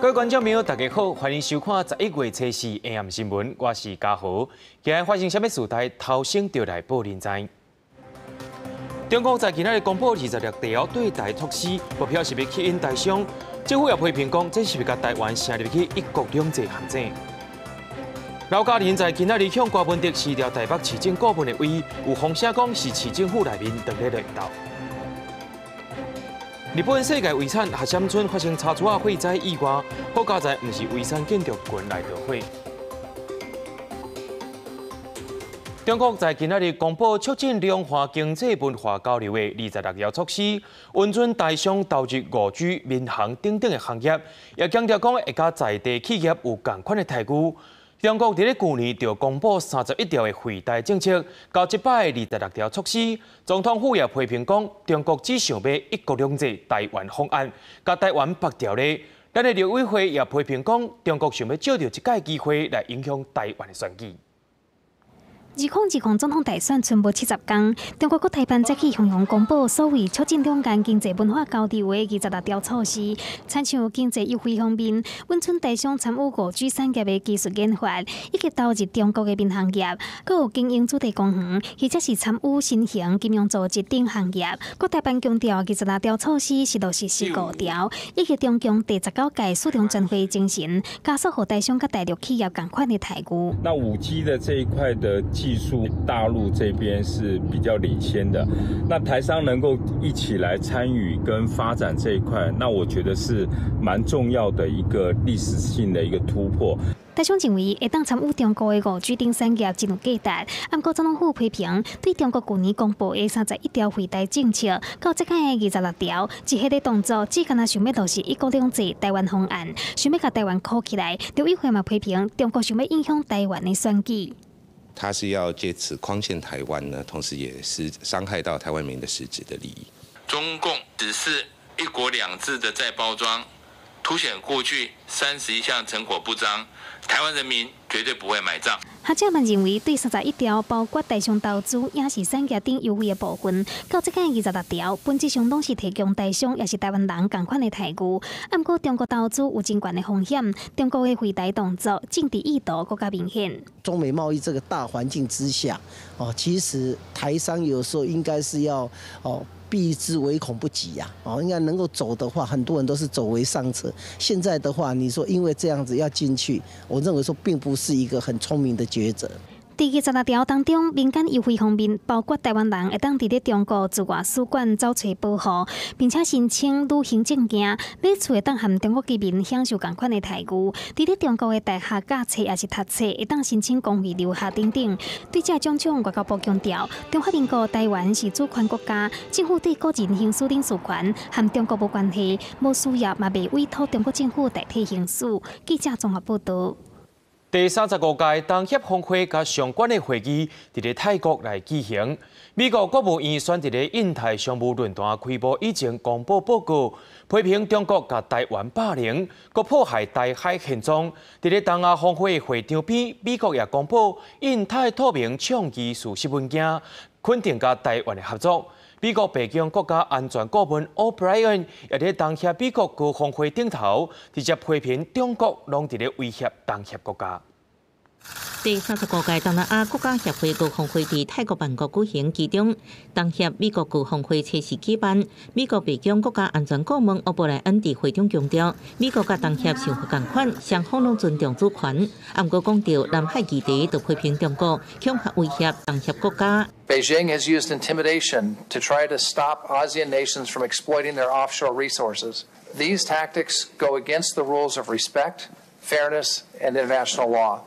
各位觀眾朋友，大家好，歡迎收看11月初四 AM 新聞，我是嘉豪。今日發生啥物事代，頭先就來報恁知。中國在今仔日公布26條對台措施，目標是欲吸引台商。政府也批評講，這是欲共台灣陷入去一國兩制陷阱。劉嘉玲在今仔日向柯文哲辭掉台北市政顧問的位，有風聲講是市政府內面當咧內鬥。日本世界遺產合山村發生柴厝仔火災意外，好佳哉毋是遺產建築群來著火。中國在今仔日公布促進兩岸經濟文化交流的26條措施，允准台商投入5G、民航等等的行業，也強調講會佮在地企業有仝款的待遇。中國佇咧舊年就公布31條的惠台政策，到這擺的26條措施，總統府也批評講，中國只想欲一國兩制台灣方案，共台灣縛牢咧。咱的陸委會也批評講，中國想欲藉著這擺機會來影響台灣的選舉。2020總統大選賰無70工，中國國台辦再去雄雄公布所謂促進兩岸經濟文化交流的26條措施，親像經濟優惠方面，允准台商參與5G 產業的技術研發，以及投入中國的民航業，閣有經營主題公園，或者是參與新型金融組織等行業。國台辦強調，26條措施是落實15條，以及中共第十九屆四中全會精神，加速予台商佮大陸企業仝款的待遇。那5G 的這一塊的技術，大陸這邊是比較領先的。那台商能夠一起來參與跟發展這一塊，那我覺得是蠻重要的一個歷史性的一個突破。台商認為會當參與中國的5G 等產業真有價值。毋過總統府批評，對中國舊年公布的31條惠台政策，到這擺的26條，一系列動作，只干焦想欲落實一國兩制台灣方案，想欲共台灣箍起來。陸委會嘛批評，中國想欲影響台灣的選舉。他是要借此框限台灣呢，同時也是傷害到台灣民的實質的利益。中共只是一國兩制的再包裝，凸顯過去31項成果不彰，台灣人民絕對不會買賬。學者們認為，對31條包括台商投資、影視產業等優惠的部分，到這擺26條，本質上攏是提供台商抑是台灣人仝款的待遇。毋過中國投資有真懸的風險，中國的惠台動作政治意圖閣較明顯。中美貿易這個大環境之下，哦，其實台商有時候應該是要哦，避之唯恐不及呀！哦，應該能夠走的話，很多人都是走為上策。現在的話，你說因為這樣子要進去，我認為說並不是一個很聰明的抉擇。佇26條當中，民間優惠方面，包括台灣人會當佇咧中國駐外使館走揣保護，並且申請旅行證件，買厝會當和中國居民享受仝款的待遇。佇咧中國的大學教冊抑是讀冊，會當申請公費留學等等。對這種種，外交部強調，中華民國台灣是主權國家，政府對個人行使領事權和中國無關係，無需要嘛袂委託中國政府代替行使。記者綜合報導。第三十五屆東協峰會佮相關的會議，佇咧泰國來舉行。美國國務院選佇咧印太商務論壇開幕以前公布報告，批評中國共台灣霸凌，閣破壞台海現狀。佇咧東亞峰會會場邊，美國也公布印太透明倡議事實文件，肯定佮台灣的合作。美國白宮國家安全顧問歐布萊恩也佇東協美國高峰會頂頭，直接批評中國攏佇咧威脅東協國家。第三十五屆東南亞國家協會高峰會佇泰國曼谷舉行，其中東協美國高峰會初四舉辦。美國白宮國家安全顧問歐布萊恩佇會中強調，美國佮東協想法仝款，雙方攏尊重主權。毋過講著南海議題，就批評中國恐嚇威脅東協國家。 Beijing has used intimidation to try to stop ASEAN nations from exploiting their offshore resources. These tactics go against the rules of respect, fairness, and international law.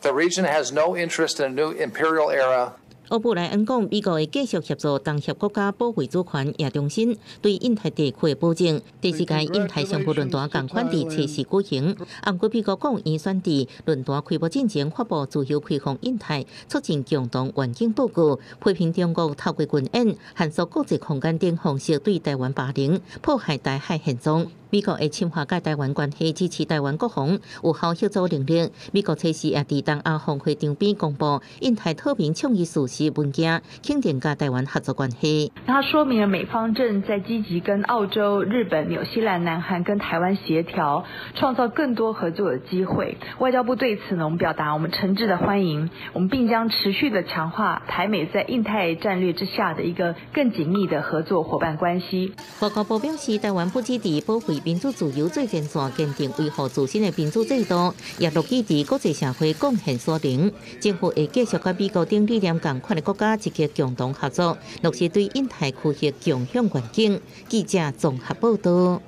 The region has no interest in a new imperial era. 歐布萊恩講，美國會繼續協助東協國家保衛主權，也重申對印太地區的保證。第四屆印太商務論壇仝款佇初四舉行，毋過美國國務院選佇論壇開幕進前發布自由開放印太促進共同願景報告，批評中國透過軍演、限縮國際空間等方式對台灣霸凌，破壞台海現狀。美國會深化佮台灣關係，支持台灣國防有效協助能力。美國測試也佇東亞峰會場邊公布印太和平倡議事實文件，肯定佮台灣合作關係。它說明了美方正在積極跟澳洲、日本、紐西蘭、南韓跟台灣協調，創造更多合作的機會。外交部對此呢，我們表達我們誠摯的歡迎，我們並將持續的強化台美在印太戰略之下的一個更緊密的合作夥伴關係。外交部表示，台灣不只佇保衛民主自由最前線，堅定維護自身的民主制度，也樂意佇國際社會貢獻所能。政府會繼續佮美國等理念仝款的國家積極共同合作，落實對印太區域共享願景。記者綜合報道。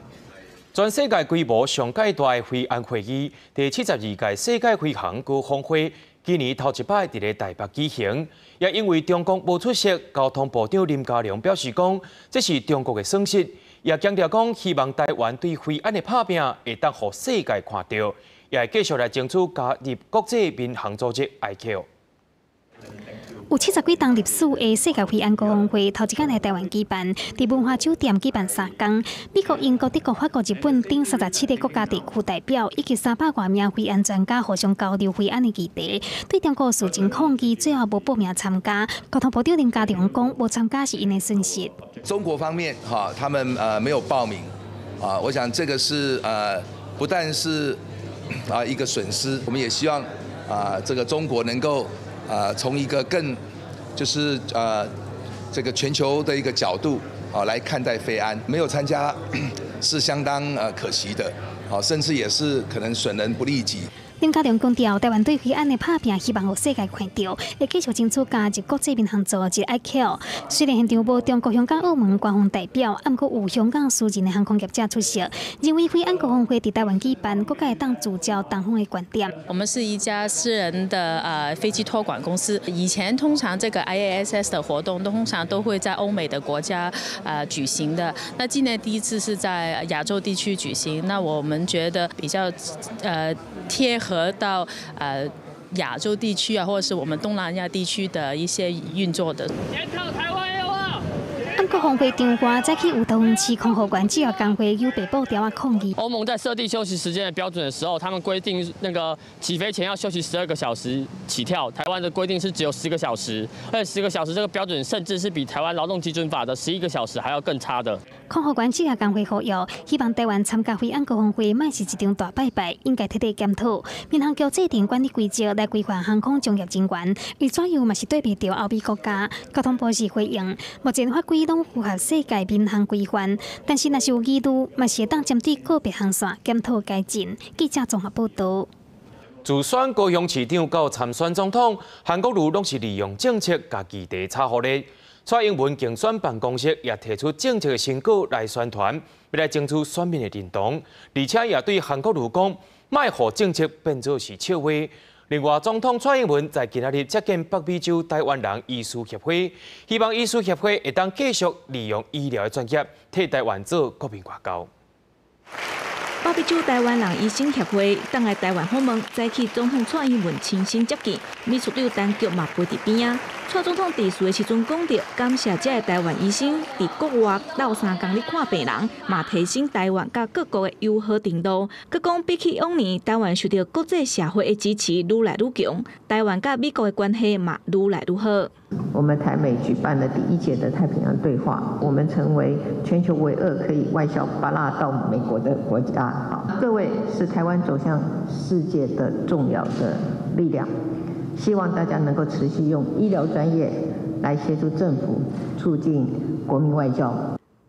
全世界規模上蓋大的飛安會議，第72屆世界飛航高峰會，今年頭一擺佇咧台北舉行。也因為中國無出席，交通部長林佳龍表示講，這是中國的損失。也強調講，希望台灣對飛安的拍拚會當予世界看著，也會繼續來爭取加入國際民航組織 ICAO。有70幾冬歷史的世界飛安高峰會，頭一擺來台灣舉辦，佇文華酒店舉辦3工。美國、英國、德國、法國、日本等37個國家地區代表，以及300外名飛安專家互相交流飛安的議題。對中國事前抗議，最後無報名參加。交通部長林佳龍講，無參加是𪜶的損失。中國方面，哈，他們沒有報名，啊，我想這個是不但是啊一個損失，我們也希望啊這個中國能夠啊從一個更就是這個全球的一個角度啊來看待飛安，沒有參加是相當可惜的，啊，甚至也是可能損人不利己。林佳龍強調，台灣對飛安的拍拚，希望予世界看著，會繼續爭取加入國際民航組織 ICAO。雖然現場無中國香港、澳門官方代表，毋過有香港私人的航空業者出席，認為飛安高峰會佇台灣舉辦，閣較會當聚焦東方的觀點。我們是一家私人的飛機託管公司。以前通常這個 IASS 的活動，通常都會在歐美的國家舉行的。那今年第一次是在亞洲地區舉行，那我們覺得比較貼合到亞洲地區啊，或者是我們東南亞地區的一些運作的。檢討台灣毋過峰會場外早起有桃園市空服員職業工會有白布條仔抗議。歐盟在設定休息時間的標準的時候，他們規定那個起飛前要休息12個小時起跳，台灣的規定是只有十個小時，而且十個小時這個標準甚至是比台灣勞動基準法的11個小時還要更差的。空服員職業工會呼籲，希望台灣參加飛安高峰會，莫是一場大拜拜，應該徹底檢討。民航局制定管理規則來規範航空從業人員，伊左右嘛是對袂著歐美國家。交通部是回應，目前法規攏符合世界民航規範，但是若是有疑慮，嘛是會當針對個別航線檢討改進。記者綜合報導。自選高雄市長到參選總統，韓國瑜攏是利用政策共議題炒予熱。蔡英文競選辦公室也提出政策的成果來宣傳，欲來爭取選民的認同，而且也對韓國瑜講，莫予政策變做是笑話。另外，總統蔡英文在今仔日接見北美洲臺灣人醫師協會，希望醫師協會會當繼續利用醫療的專業，替臺灣做國民外交。北美洲臺灣人醫生協會轉來臺灣訪問，早起總統蔡英文親身接見，秘書長陳菊嘛陪佇邊仔。蔡總統致辭的時陣講著，感謝這个臺灣醫生佇國外鬥相共咧看病人，嘛提升臺灣佮各國的友好程度。閣講比起往年，臺灣受著國際社會的支持愈來愈強，臺灣佮美國的關係嘛愈來愈好。我們台美舉辦了第一屆的太平洋對話，我們成為全球唯二可以外銷芭樂到美國的國家。各位是台灣走向世界的重要的力量，希望大家能夠持續用醫療專業來協助政府促進國民外交。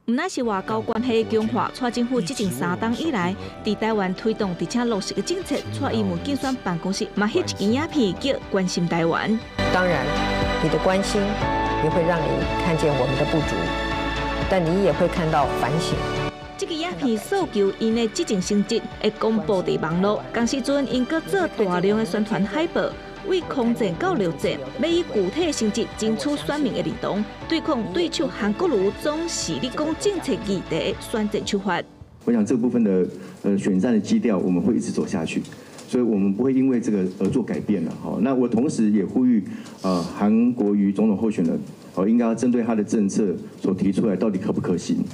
毋但是外交關係強化，蔡政府執政3冬以來，佇臺灣推動而且落實的政策，蔡英文競選辦公室嘛翕一支影片叫關心臺灣。當然，你的關心也會讓你看見我們的不足，但你也會看到反省。這个影片訴求𪜶的執政成績會公布佇網路，仝時陣𪜶閣做大量的宣傳海報，對空戰到陸戰，欲以具體成績爭取選民的認同，對抗對手韓國瑜總是咧講政策議題選戰手法。我想這部分的選戰的基調，我們會一直走下去，所以我們不會因為這個而做改變了。好，那我同時也呼籲，韓國瑜總統候選人，哦，應該要針對他的政策所提出來，到底可不可行？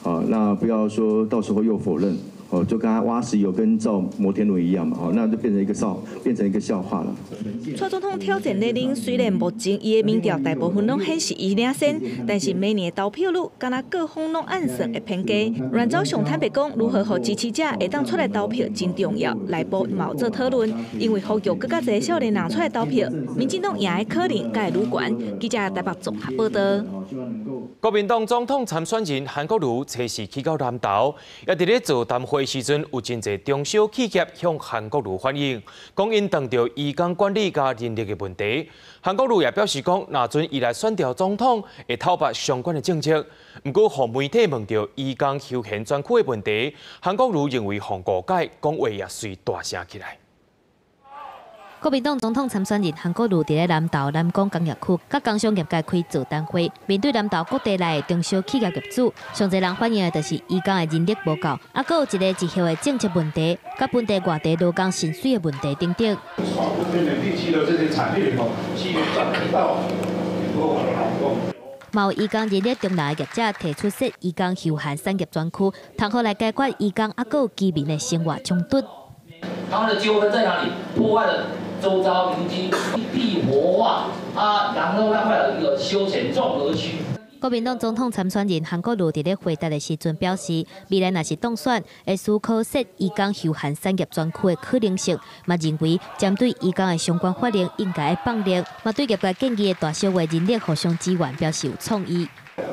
啊，那不要說到時候又否認。哦，就跟他挖石油跟造摩天轮一样嘛，哦，那就變成一個笑話了。蔡總統挑戰連任，雖然目前伊的民調大部分攏顯示伊領先，但是每年的投票率，敢若各方攏按算會偏低。阮昭雄坦白講，如何予支持者會當出來投票真重要。內部嘛有做討論，因為呼籲閣較濟少年人出來投票，民進黨贏的可能閣會愈懸。記者台北綜合報道。國民黨總統參選人韓國瑜初四去到南投，也佇咧座談會時陣，有真濟中小企業向韓國瑜反映，講𪜶當著移工管理佮人力的問題。韓國瑜也表示講，若準伊來選著總統，會討拍相關的政策。毋過，予媒體問著移工休閒專區的問題，韓國瑜認為予誤解，講話也隨大聲起來。國民黨總統參選人韓國瑜佇咧南投南港工業區，佮工商業界開座談會，面對南投各地來的中小企業業主，上濟人反映的就是移工的人力無夠，啊，閣有一個一項的政策問題，佮本地外地勞工薪水的問題等等。地區的這些產業吼，資源轉移到嘛有移工人力中南的業者提出設移工休閒產業專區，通好來解決移工啊閣有居民的生活衝突。他們的糾紛在哪裡？破壞了周遭鄰居，必活化啊，然後浪費了一個休閒綜合區。國民黨總統參選人韓國瑜佇咧回答的時陣表示，未來若是當選，會思考設移工休閒產業專區的可能性，嘛認為針對移工的相關法令應該放力，嘛對業界建議的大小話人力互相支援表示有創意。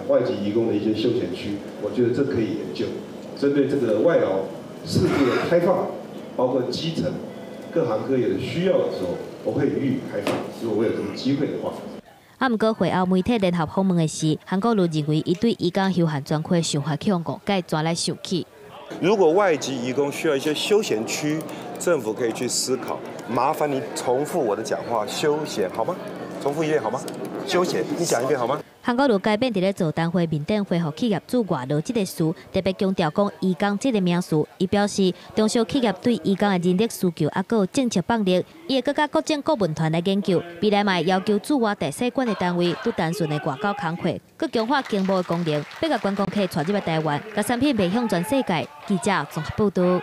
外籍移工的一些休閒區，我覺得這可以研究。針對這個外勞適度的開放，包括基層各行各業的需要的時候，我會予以開放。如果我有這個機會的話。啊，毋過會後媒體聯合訪問的是，韓國瑜認為伊對移工休閒專區的想法去予誤解，轉來生氣。如果外籍移工需要一些休閒區，政府可以去思考。麻煩你重複我的講話，休閒好嗎？重複一遍好嗎？休閒，你講一遍好嗎？韓國瑜改變佇咧座談會面頂回復企業主外勞這個詞，特別強調講移工這個名詞。伊表示，中小企業對移工的人力需求，抑閣有政策放力，伊會閣佮國政顧問團來研究，未來嘛會要求駐外大使館的單位，對單純的外交工課，閣強化經貿的功能，欲共觀光客帶入來台灣，共產品賣向全世界。記者綜合報導。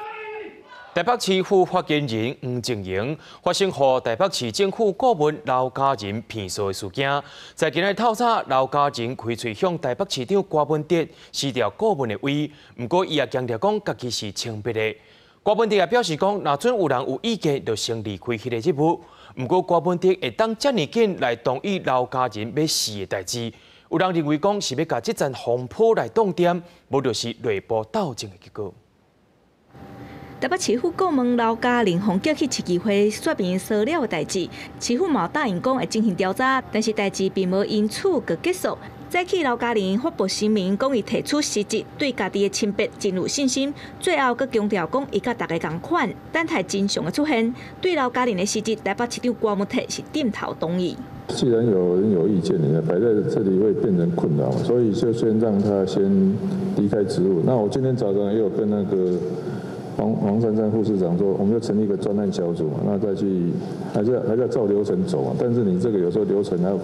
台北市府發言人黃靜瑩發生予台北市政府顧問劉嘉仁騙數的事件，在今日透早，劉嘉仁開喙向台北市長郭文哲辭掉顧問的位，毋過伊也強調講，家己是清白的。郭文哲也表示講，若準有人有意見，就先離開彼個職務。毋過郭文哲會當遮爾緊來同意劉嘉仁欲辭的代誌，有人認為講是欲共這陣風波來擋點，無就是內部鬥爭的結果。台北市府顧問劉嘉玲予叫去市議會說明騷擾的代誌，市府嘛答應講會進行調查，但是代誌並無因此就結束。早起劉嘉玲發布聲明，講伊提出辭職，對家己的清白真有信心。最後閣強調講，伊佮大家仝款，等待真相的出現。對劉嘉玲的辭職，台北市長郭文鐵是點頭同意。既然有人有意見，你擺在這裡會變成困擾，所以就先讓他先離開職務。那我今天早上也有跟那個黃珊珊副市長說，我們就成立一個專案小組嘛，那再去還是要照流程走啊。但是你這個有時候流程還，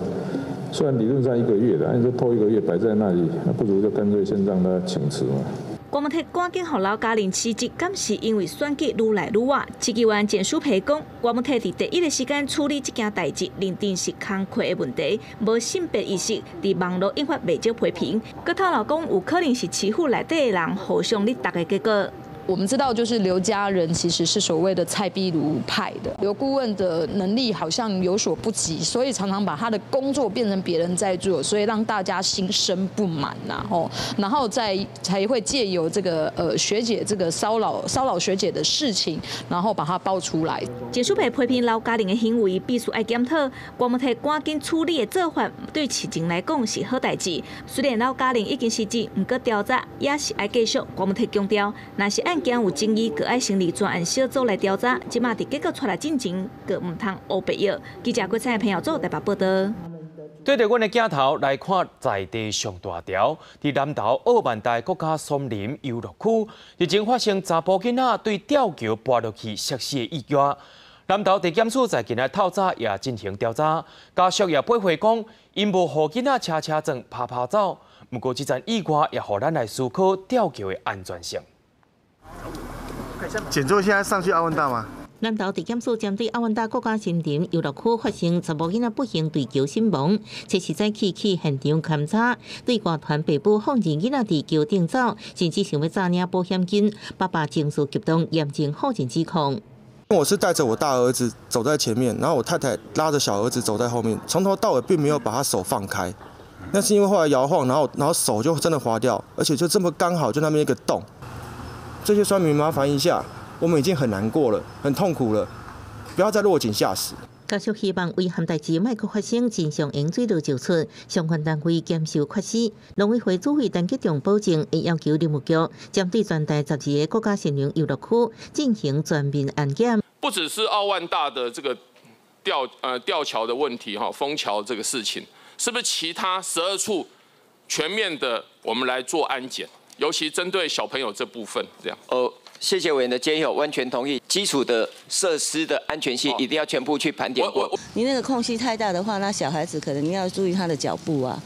雖然理論上一個月的，但是拖一個月擺在那裡，那不如就乾脆先讓他請辭嘛。郭文鐵趕緊予劉嘉玲辭職，敢是因為選舉愈來愈倚？市議員簡舒培講，郭文鐵佇第一个時間處理這件代誌，認定是工課的問題，無性別意識，佇網路引發袂少批評。閣透露講，有可能是市府內底的人互相咧搭的結果。我們知道，就是劉家人其實是所謂的蔡壁如派的，劉顧問的能力好像有所不及，所以常常把他的工作變成別人在做，所以讓大家心生不滿吶，吼，然後再才會借由這個學姐這個騷擾學姐的事情，然後把它爆出來。簡舒培批評劉嘉玲的行為必須愛檢討，郭文鐵趕緊處理的做法對市政來講是好代誌。雖然劉嘉玲已經辭職，毋過調查也是愛繼續。郭文鐵強調，若是案件有爭議，閣愛成立專案小組來調查。這馬佇結果出來進前，閣毋通烏白藥。記者郭彩朋友做台北報導。對著阮的鏡頭來看，在地上大條，佇南投奧萬大國家松林遊樂區，日前發生查埔囡仔對吊橋跋落去摔死的意外。南投地檢署在今日透早也進行調查，家屬也回憶講，𪜶無予囡仔車車轉趴趴走。毋過這樁意外也予咱來思考吊橋的安全性。減重現在上去奧萬大嗎？南投地檢署針對奧萬大國家森林遊樂區發生查某囡仔不幸墜橋身亡，這是早起去現場勘查，對外傳爸母放任囡仔佇橋頂走，甚至想欲詐領保險金，爸爸情緒激動，嚴正否認指控。我是帶著我大兒子走在前面，然後我太太拉著小兒子走在後面，從頭到尾並沒有把他手放開。那是因為後來搖晃，然後手就真的滑掉，而且就這麼剛好就那邊一個洞。這些酸民麻煩一下，我們已經很難過了，很痛苦了，不要再落井下石。家屬希望遺憾代誌莫閣發生，真相應水落石出，相關單位檢修缺失。農委會主委陳吉仲保證，會要求林務局針對全台12个國家森林遊樂區進行全面安檢。不只是奧萬大的這個吊橋的問題，哈，封橋這個事情，是不是其他12處全面的我們來做安檢？尤其針對小朋友這部分，這樣。謝謝委員的建議，我完全同意。基礎的設施的安全性一定要全部去盤點過。你那個空隙太大的話，那小孩子可能你要注意他的腳步啊。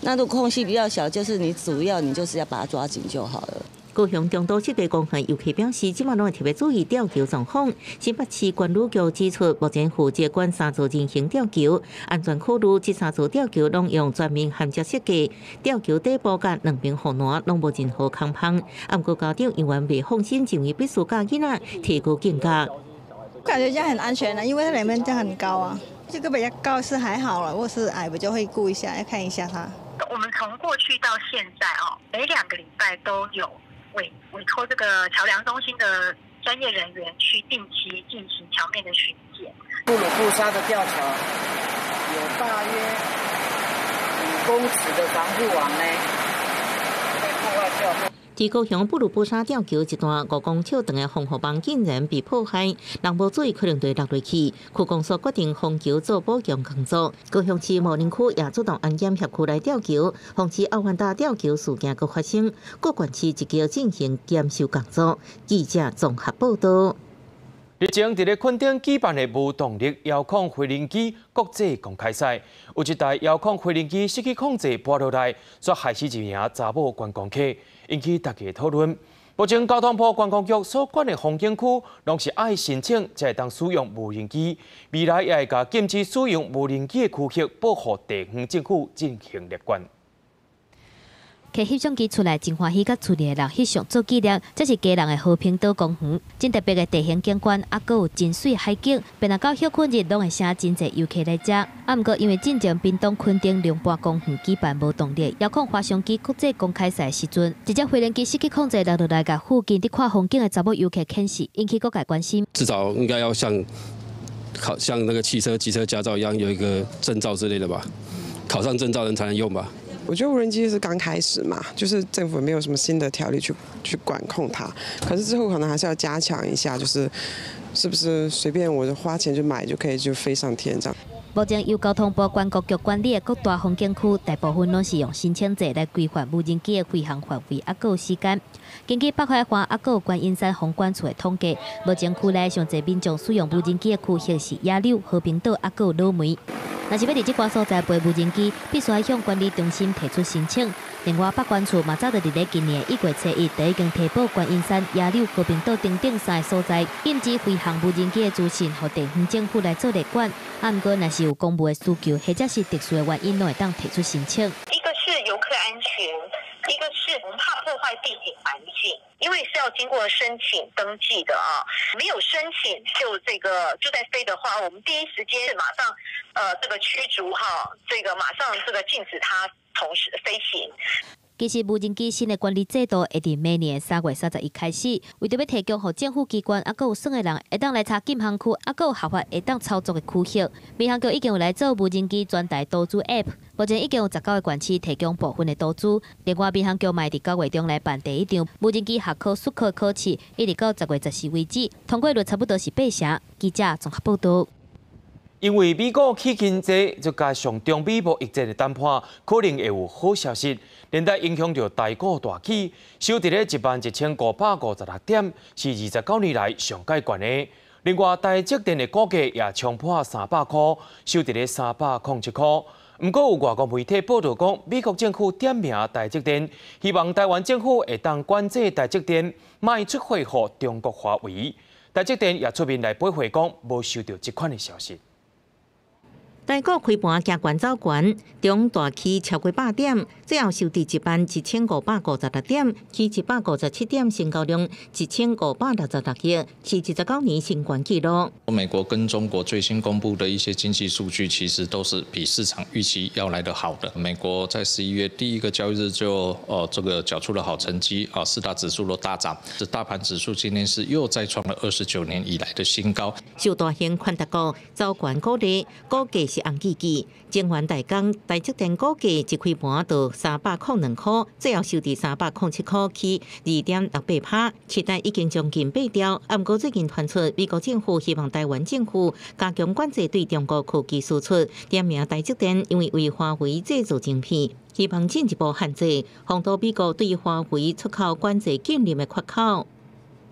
那如果空隙比較小，就是你主要你就是要把它抓緊就好了。高雄中都濕地公園遊客表示，這馬攏會特別注意吊橋狀況。新北市觀旅局指出，目前負責管三座人行吊橋，安全考慮，這三座吊橋攏用全面銜接設計，吊橋底部佮兩邊護欄攏無任何空縫。毋過家長猶原袂放心，認為必須教囡仔提高警覺。感覺這樣很安全啊，因為它兩邊這樣很高啊，這個比較高是還好了，如果是矮，我就會顧一下，要看一下它。我們從過去到現在哦，每2個禮拜都有委託這個橋梁中心的專業人員去定期進行橋面的巡檢。布魯布沙的吊橋有大約5公尺的防護網呢，被破壞掉。佇高雄布魯布沙吊橋一段5公尺長的防護網竟然被破壞，人無注意可能就會落落去。區公所決定封橋做補強工作。高雄市武陵區也主動安檢轄區內吊橋，防止奧萬大吊橋事件閣發生。各縣市積極進行檢修工作。記者綜合報道。日前，佇咧墾丁舉辦的無動力遙控飛行機國際公開賽，有一台遙控飛行機失去控制跋落來，煞害死一名查某觀光客，引起大家討論。目前交通部觀光局所管的風景區，攏是愛申請才會當使用無人機，未來也會共禁止使用無人機的區域報予地方政府進行列管。摕翕相機出來，真歡喜，佮厝裡的人翕相做紀念。這是基隆的和平島公園，真特別的地形景觀，猶閣有真媠海景。便若到歇睏日，攏會吸真濟遊客來遮。啊，毋過因為進前屏東墾丁龍盤公園舉辦無動力遙控滑翔機國際公開賽時陣，一隻飛行機失去控制落落來，共附近佇看風景的查某遊客牽死，引起各界關心。至少應該要像考像那個汽車、機車駕照一樣，有一個證照之類的吧？考上證照人才能用吧？我覺得無人機是剛開始嘛，就是政府沒有什麼新的條例去管控它，可是之後可能還是要加強一下，就是是不是隨便我就花錢就買就可以就飛上天這樣。目前由交通部觀光局管理的各大風景區，大部分攏是用申請制來規範無人機的飛行範圍，猶閣有時間。根據北海岸猶閣有觀音山航管處的統計，目前區內上濟民眾使用無人機的區域是野柳、和平島，猶閣有老梅。若是欲佇這寡所在飛無人機，必須愛向管理中心提出申請。另外，北管處嘛早就佇咧今年1月初1就已經提報觀音山、野柳、和平島等等三个所在，禁止飛行無人機的資訊，予地方政府來做列管。啊，毋過若是有公務的需求，或者是特殊的原因，攏會當提出申請。一個是遊客安全，一個是我們怕破壞地景環境，因為是要經過申請登記的啊，沒有申請就這個就在飛的話，我們第一時間是馬上，這個驅逐哈，這個馬上這個禁止它從事飛行。其實無人機新的管理制度會佇明年3月31開始，為著欲提供予政府機關，猶閣有算的人會當來查禁航區，猶閣有合法會當操作的區域。民航局已經有來做無人機全台投資 App，目前已經有19個縣市提供部分的投資。另外，民航局嘛會佇9月中來辦第一場無人機學科術科考試，一直到10月14為止，通過率差不多是8成。記者綜合報導。因為美股起經濟，就加上中美貿易戰的談判，可能會有好消息，連帶影響著台股大起，收佇咧11,556點，是29年來上蓋懸的。另外，台積電的股價也衝破300箍，收佇咧307箍。毋過有外國媒體報道講，美國政府點名台積電，希望台灣政府會當管制台積電，莫出貨予中國華為。台積電也出面來駁回講，無收到這款的消息。台股開盤行懸走懸，中大起超過百點，最後收佇11,556點，起157點，成交量1566億，是29年新高紀錄。美國跟中國最新公布的一些經濟數據，其實都是比市場預期要來得好的。美國在11月第一個交易日就這個繳出了好成績啊，四大指數都大漲，這大盤指數今天是又再創了29年以來的新高。受大型權值股走懸鼓勵，股價是紅吱吱，晶圓代工台積電股價一開盤就302塊，最後收佇307塊，起2.68%，市值已經將近八兆。啊，毋過最近傳出美國政府希望台灣政府加強管制對中國科技輸出，點名台積電因為為華為製造晶片，希望進一步限制，封堵美國對華為出口管制禁令的缺口。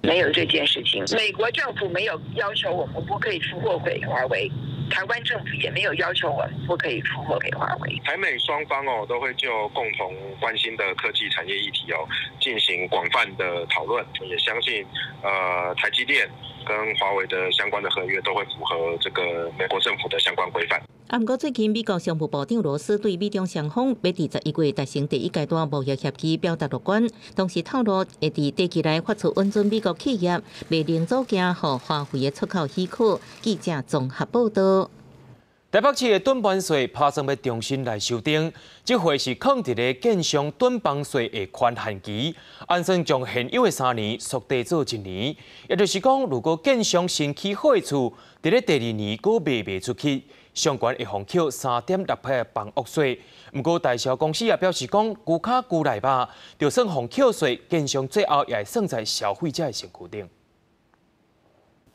沒有這件事情，美國政府沒有要求我們不可以出貨給華為，台灣政府也沒有要求我們不可以出貨給華為。台美雙方哦都會就共同關心的科技產業議題哦進行廣泛的討論，也相信台積電跟華為的相關的合約都會符合這個美國政府的相關規範。啊，毋過最近美國商務部長羅斯對美中雙方欲佇11月達成第一階段貿易協議表達樂觀，同時透露會佇短期內發出允准美國企業賣零組件予華為的出口許可。記者綜合報道。台北市的躉房稅拍算欲重新來修訂，這回是囥佇咧建商躉房稅的寬限期，按算將現有的3年縮短做一年，也就是講，如果建商新起好的厝，佇咧第二年閣賣袂出去，上懸會予扣3.6%的房屋稅。毋過代銷公司也表示講，龜跤龜內肉，就算予扣稅，建商最後也會算在消費者的身軀頂。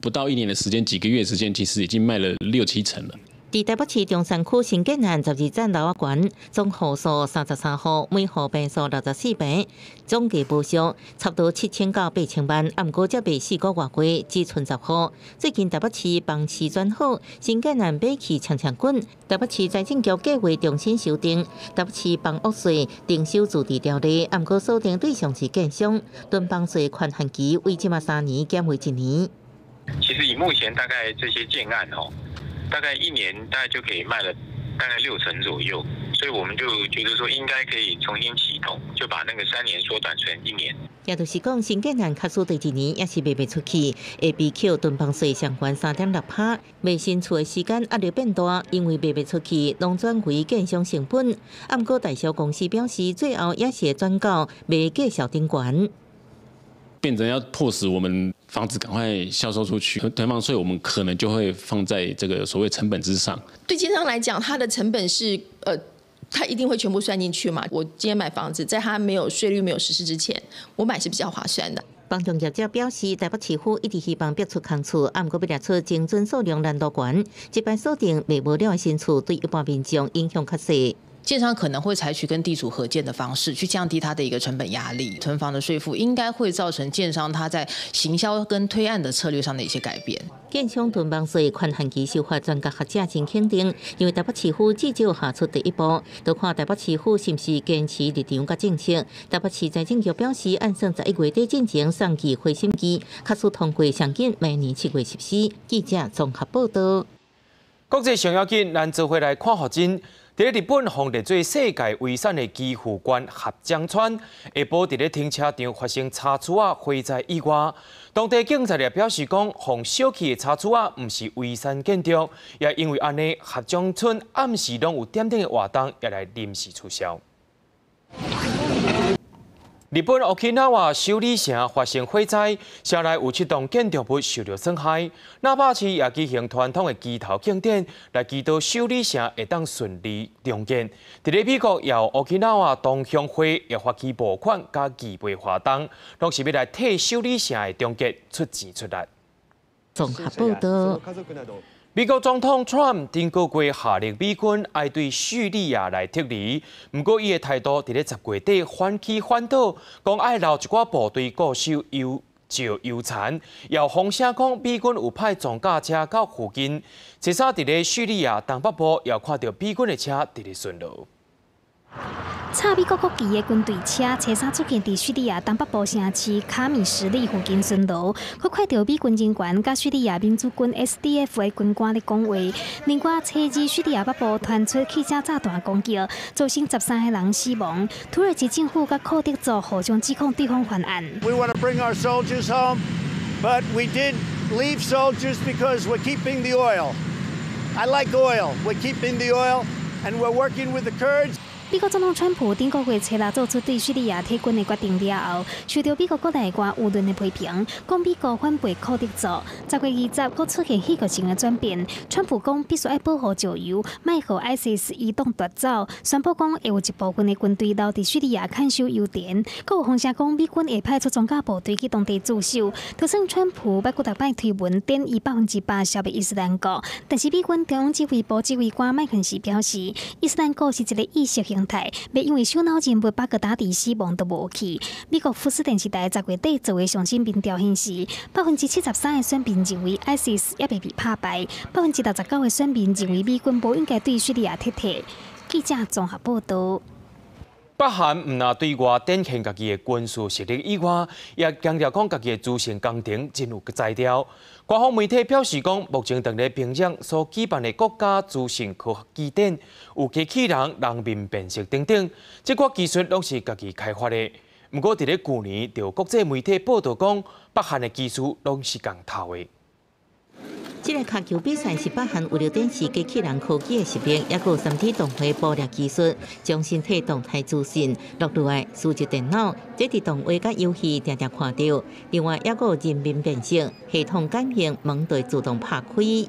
不到一年的時間，幾個月時間，其實已經賣了六七成了。佇台北市中山區新建案12層樓仔懸，總戶數33戶，每戶坪數64坪，總計報銷差不多7000到8000萬。啊，毋過才賣4個外月，只賰10戶。最近台北市房市轉好，新建案買氣搶搶滾。台北市財政局計劃重新修訂台北市房屋稅徵收自治條例，啊，毋過鎖定對象是建商，囤房稅寬限期為這馬3年減為一年。其實以目前大概這些建案哦，大概一年大概就可以賣了大概六成左右，所以我們就覺得說應該可以重新啟動，就把那個3年縮短成一年。也就是講，新建案假使第二年也是賣袂出去，會被扣囤房稅上懸3.6%。賣新厝的時間壓力變大，因為賣袂出去，攏轉為建商成本。啊，毋過代銷公司表示，最後也是會轉到賣價數頂懸。變成要迫使我們房子趕快銷售出去，囤房稅我們可能就會放在這個所謂成本之上。對建商來講，它的成本是他一定會全部算進去嘛。我今天買房子，在他沒有稅率沒有實施之前，我買是比較划算的。房仲業者表示，台北市府一直希望逼出空厝，啊，毋過欲列出精準數量難度懸，這擺鎖定賣無了的新厝，對一般民眾影響較細。建商可能會採取跟地主合建的方式，去降低它的一個成本壓力。囤房的稅負應該會造成建商他在行銷跟推案的策略上的一些改變。建商囤房稅寬限期修法，專家學者真肯定，因為台北市府至少下出第一步，就看台北市府是毋是堅持立場佮政策。台北市財政局表示，按算11月底進前送議會審議，假使通過上緊明年7月實施。記者綜合報道。國際上要緊，咱做伙來看予真。佇咧日本，予列做世界遺產的岐阜縣合江村，下晡佇咧停車場發生柴厝仔火災意外。當地警察也表示講，予燒去的柴厝仔毋是違山建築，也因為按呢，合江村暗時攏有點燈的活動，也來臨時取消。日本沖繩首里城發生火災，城內有七棟建築物受著損害。那霸市也舉行傳統的祈頭慶典，來祈禱首里城會當順利重建。佇咧美國，也有沖繩同鄉會也發起募款佮義賣活動，攏是欲來替首里城的重建出錢出力。綜合報道。美國總統川普頂個月下令美軍愛對敘利亞來撤離，毋過伊的態度佇咧10月底反起反倒，講愛留一寡部隊固守猶石油田，又風聲講美軍有派裝甲車到附近。初三佇咧敘利亞東北部，又看著美軍的車佇咧巡邏。插美國國旗的軍隊車，初三出現佇敘利亞東北部城市卡米什利附近巡邏，閣看著美軍人員佮敘利亞民主軍 SDF 的軍官咧講話。另外，初二敘利亞北部傳出汽車炸彈攻擊，造成13個人死亡。土耳其政府佮庫德族互相指控對方犯案。 We want to bring our soldiers home, but we did leave soldiers because we're keeping the oil. I like oil. We're keeping the oil, and we're working with the Kurds. 美國總統川普頂個月初六做出對敘利亞撤軍的決定了後，受著美國國內外輿論的批評，講美國反背庫德族。10月20閣出現戲劇性的轉變，川普講必須愛保護石油，莫予 ISIS 移動奪走，宣布講會有一部分的軍隊留佇敘利亞看守油田。閣有風聲講美軍會派出裝甲部隊去當地駐守。就算川普捌幾逐擺推文貶伊100%消滅伊斯蘭國，但是美軍中央指揮部指揮官麥肯錫表示，伊斯蘭國是一個意識形態，袂因為首腦人物巴格達迪死亡就無去。美國福斯電視台10月底做的上新民調顯示，73%的選民認為 ISIS 猶未被拍敗，69%的選民認為美軍無應該對敘利亞撤退。記者綜合報導。北韓毋但對外展現家己的軍事實力以外，也強調講家己的資訊工程真有才調。官方媒體表示講，目前佇咧平壤所舉辦的國家資訊科學技展，有機器人、人面辨識等等，這寡技術攏是家己開發的。毋過佇咧舊年，就有國際媒體報導講，北韓的技術攏是共偷的。這个跤球比賽是北韓為著展示機器人科技的實力，抑閣有3D 動畫捕獵技術，將身體動態資訊錄落來，輸入電腦，這佇動畫佮遊戲定定看著。另外，抑閣有人面辨識系統感應門會自動拍開。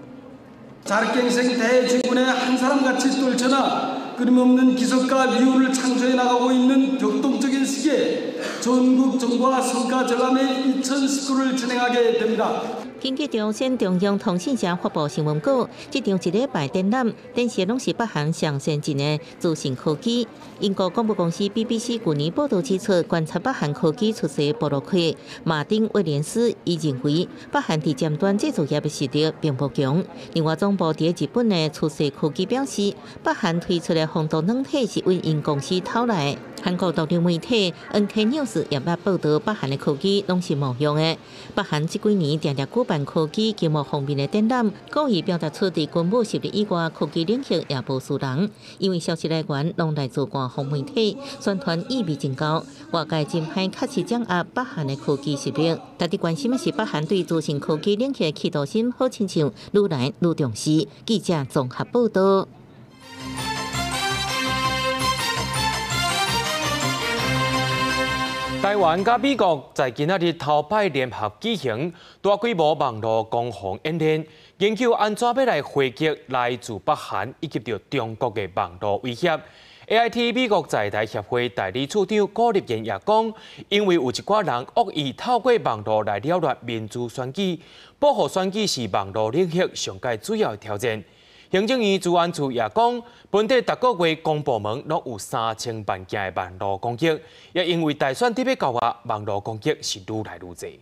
자력갱생대진군의한사람같이떨쳐나 끊임없는 기적과 미운을 창조해 나가고 있는 격동적인 시기에 전국 정부와 성과 전람회 2019를 진행하게 됩니다. 根據朝鮮中央通訊社發布新聞稿，這場一禮拜展覽展示攏是北韓上先進的資訊科技。英國廣播公司 BBC 舊年報導指出，觀察北韓科技趨勢部落客馬丁威廉斯伊認為，北韓佇尖端製造業的實力並無強。另外，總部佇日本的趨勢科技表示，北韓推出的防毒軟體是為𪜶公司偷來的。韓國獨立媒體 NK News 也捌報導，北韓的科技攏是冒用的。北韓這幾年定定舉辦科技經貿方面的展覽，故意表達出佇軍武實力以外，科技領域也無輸人。因為消息來源攏來自官方媒體，宣傳意味真高。外界真歹確實掌握北韓的科技實力，值得關心的是，北韓對資訊科技領域的企圖心，好親像愈來愈重視。記者綜合報導。台灣佮美國在今仔日頭擺聯合舉行大規模網路攻防演練，研究按怎欲來回擊來自北韓以及著中國的網路威脅。AIT 美國在台協會代理處長顧立言也講，因為有一寡人惡意透過網路來擾亂民主選舉，保護選舉是網路領域上蓋主要的挑戰。行政院資安處也講，本地逐個月公部門攏有3000萬件的網路攻擊，也因為大選特別到啊，網路攻擊是愈來愈濟。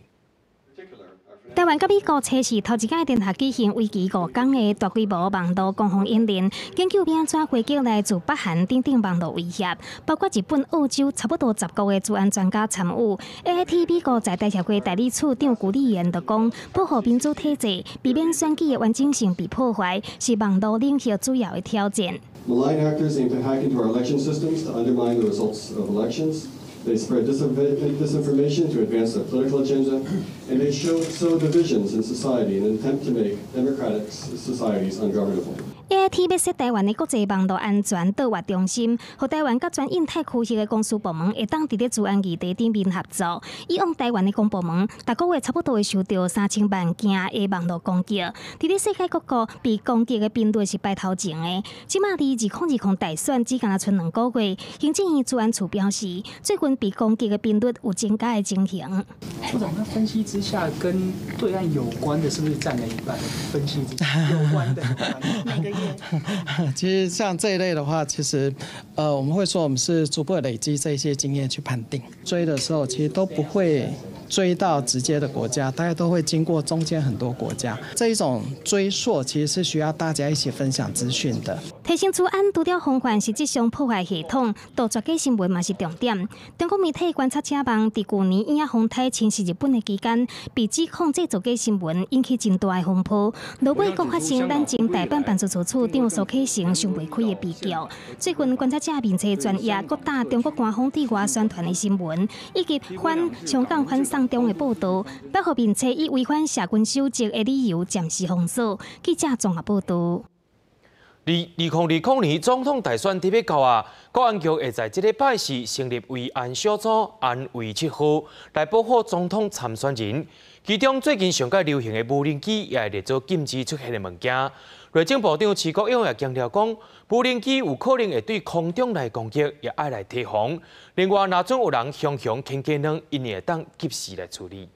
台灣佮美國初四頭一擺聯合舉行為期5天的大規模網路攻防演練，研究欲按怎回擊來自北韓等等網路威脅，包括日本、澳洲差不多10國的資安專家參與。AIT 美國在台協會代理處長顧立言就講，保護民主體制，避免選舉的完整性被破壞，是網路領域主要的挑戰。 Malign actors aim to hack into our election systems to undermine the results of elections. They spread disinformation to advance their political agenda, and they sow divisions in society in an attempt to make democratic societies ungovernable. AIT 欲設台灣的國際網路安全導閱中心，予台灣佮全印太區域的公司部門會當佇咧資安議題頂面合作。以往台灣的公部門，逐個月差不多會受著3000萬件的網路攻擊，佇咧世界各國被攻擊的頻率是排頭前的。這馬離2020大選只干焦賰2個月，行政院資安處表示，最近被攻擊的頻率有增加的情形。處長，那分析之下，跟對岸有關的，是不是佔了一半？分析之下有關的，每個月。其實像這一類的話，其實，我們會說我們是逐步累積這些經驗去判定。追的時候，其實都不會追到直接的國家，大家都會經過中間很多國家。這一種追溯其實是需要大家一起分享資訊的。提醒資安除了防範實質上破壞系統，杜絕假新聞嘛是重點。中國媒體觀察者網佇舊年嬰仔風颱侵襲日本的期間，被指控製造假新聞，引起真大的風波。落尾閣發生咱前大阪辦事處處長蘇啟誠想袂開的悲劇。最近觀察者面冊專頁閣打中國官方對外宣傳的新聞，以及反香港反送中的報道，包括面冊以違反社群守則的理由暫時封鎖。記者綜合報道。2020年總統大選佇欲到啊，國安局會在這禮拜四成立維安小組，安維7號來保護總統參選人。其中最近上蓋流行的無人機也會列做禁止出現的物件。內政部長徐國勇也強調講，無人機有可能會對空中來攻擊，也愛來提防。另外，若準有人雄雄牽雞卵，𪜶會當及時來處理。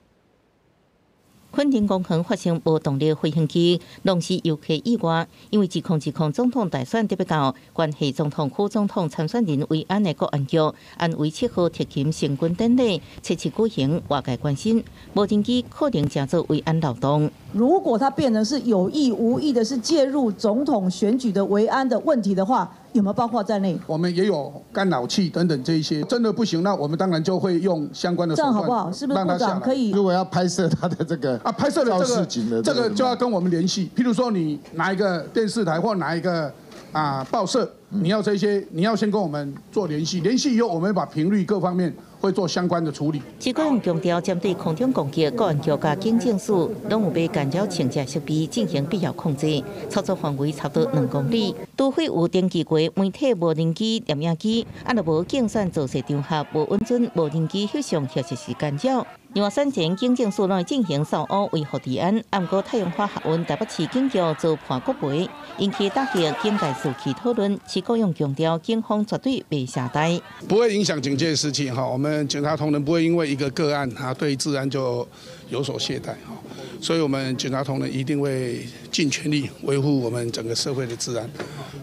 墾丁公園發生無動力飛行機，攏是遊客意外。因為2020總統大選特別到，關係總統、副總統參選人維安的國安局安維7號特勤成軍典禮，測試舉行，外界關心無人機可能成做維安漏洞。如果它變成是有意無意的，是介入總統選舉的維安的問題的話，有沒有包括在內？我們也有干擾器等等這一些，真的不行，那我們當然就會用相關的手段，這樣好不好？是不是部長可以？如果要拍攝他的這個啊，拍攝的這個就要跟我們聯繫。譬如說，你哪一個電視台或哪一個啊報社，你要這些，你要先跟我們做聯繫，聯繫以後，我們把頻率各方面會做相關的處理。徐國勇強調，針對空中攻擊，國安局佮警政署攏有買干擾偵察設備進行必要控制，操作範圍差不多2公里。除非有登記過媒體無人機攝影機，啊，若無競選造勢場合無允准無人機翕相或者是干擾。另外，選前警政署攏會進行掃烏維護治安，啊，毋過太陽花學運台北市警局遭判國賠，引起打擊警界士氣討論。徐國勇強調，警方絕對袂懈怠，不會影響警界士氣哈。我們警察同仁不會因為一個個案啊，對治安就有所懈怠哈。所以，我們警察同仁一定會盡全力維護我們整個社會的治安，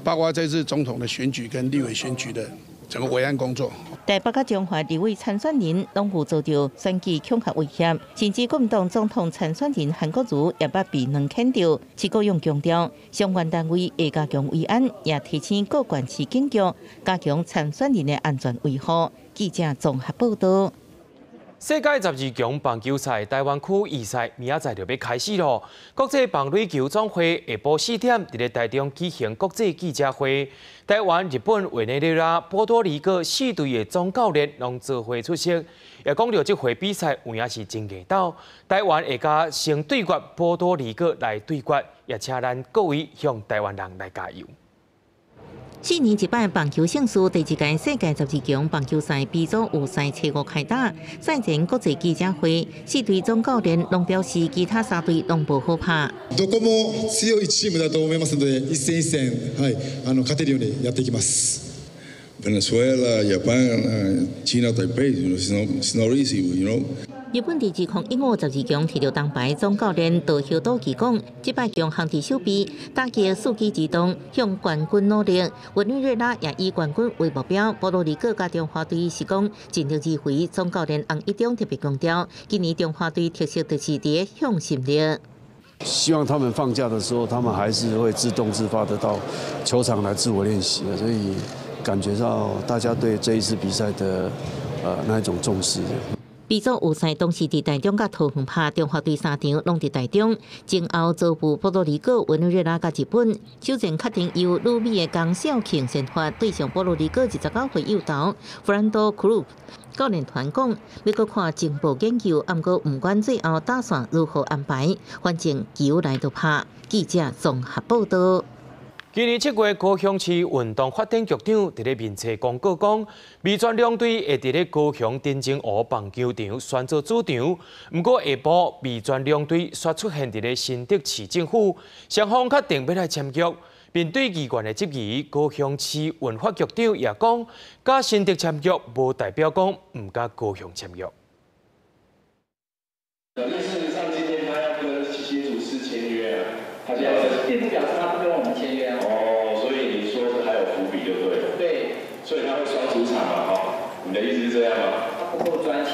包括這次總統的選舉跟立委選舉的整個維安工作。台北佮彰化立委參選人攏有遭著選舉恐嚇威脅，甚至國民黨總統參選人韓國瑜也捌被軟牽著。徐國勇強調，相關單位會加強維安，也提醒各縣市警局加強參選人的安全維護。記者綜合報道。世界12強棒球賽台灣區預賽明仔載就欲開始囉。國際棒壘球總會下晡4點佇咧台中舉行國際記者會，台灣、日本、委內瑞拉、波多黎各四隊的總教練攏做伙出席。也講著這回比賽有影是真硬鬥，台灣會共先對決波多黎各來對決，也請咱各位向台灣人來加油。4年一擺棒球盛事，第二屆世界12強棒球賽 B 組預賽初五開打。賽前國際記者會，四隊總教練攏表示，其他三隊攏無好拍。どこも強いチームだと思いますので、一戦一戦、はい、勝てるようにやっていきます。 Venezuela, Japan, China, Taipei, it's not easy. 日本佇2015 12強摕著銅牌，總教練道後島基講，這擺強項佇守備，打擊伺機而動，向冠軍努力。委內瑞拉也以冠軍為目標，波多黎各佮中華隊是講盡力而為。總教練洪一中特別強調，今年中華隊特色就是佇向心力。希望他們放假的時候，他們還是會自動自發的到球場來自我練習，所以感覺到大家對這一次比賽的那一種重視。 B 組預賽當時佇台中佮桃園拍，中華隊三場攏佇台中，前後遭遇波多黎各、委內瑞拉佮日本。首戰確定由旅美的江少慶先發，對上波多黎各29歲右投弗蘭多·克魯。教練團講，欲閣看情報研究，毋過毋管最後打線如何安排，反正球來就拍。記者綜合報道。今年7月，高雄市運動發展局長佇咧面冊公告講，味全龍隊會佇咧高雄澄清湖棒球場選做主場。毋過下晡，味全龍隊煞出現佇咧新竹市政府，雙方確定欲來簽約。面對議員的質疑，高雄市運發局長也講，佮新竹簽約無代表講毋佮高雄簽約。事實上，今天他要跟新竹市簽約啊，他現在並不表示他不跟我們簽約啊。哦，所以你說是還有伏筆就對了。對。所以他會雙主場嘛？哈，你的意思是這樣嗎？他不夠專情。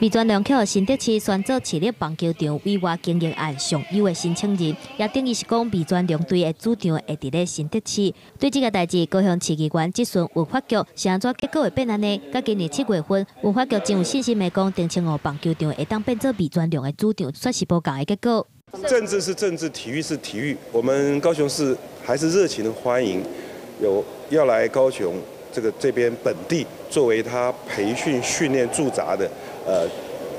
魏全龍去新竹市選做市立棒球場委外經營案上優的申請人，也等於是講味全龍隊的主場會佇咧新竹市。對這个代誌，高雄市議員質詢文化局是按怎結果會變按呢？佮今年7月份，文化局真有信心的講，澄清湖棒球場會當變做味全龍的主場，煞是無仝的結果。政治是政治，體育是體育。我們高雄市還是熱情的歡迎有要來高雄這邊本地作為他培訓訓練駐紮的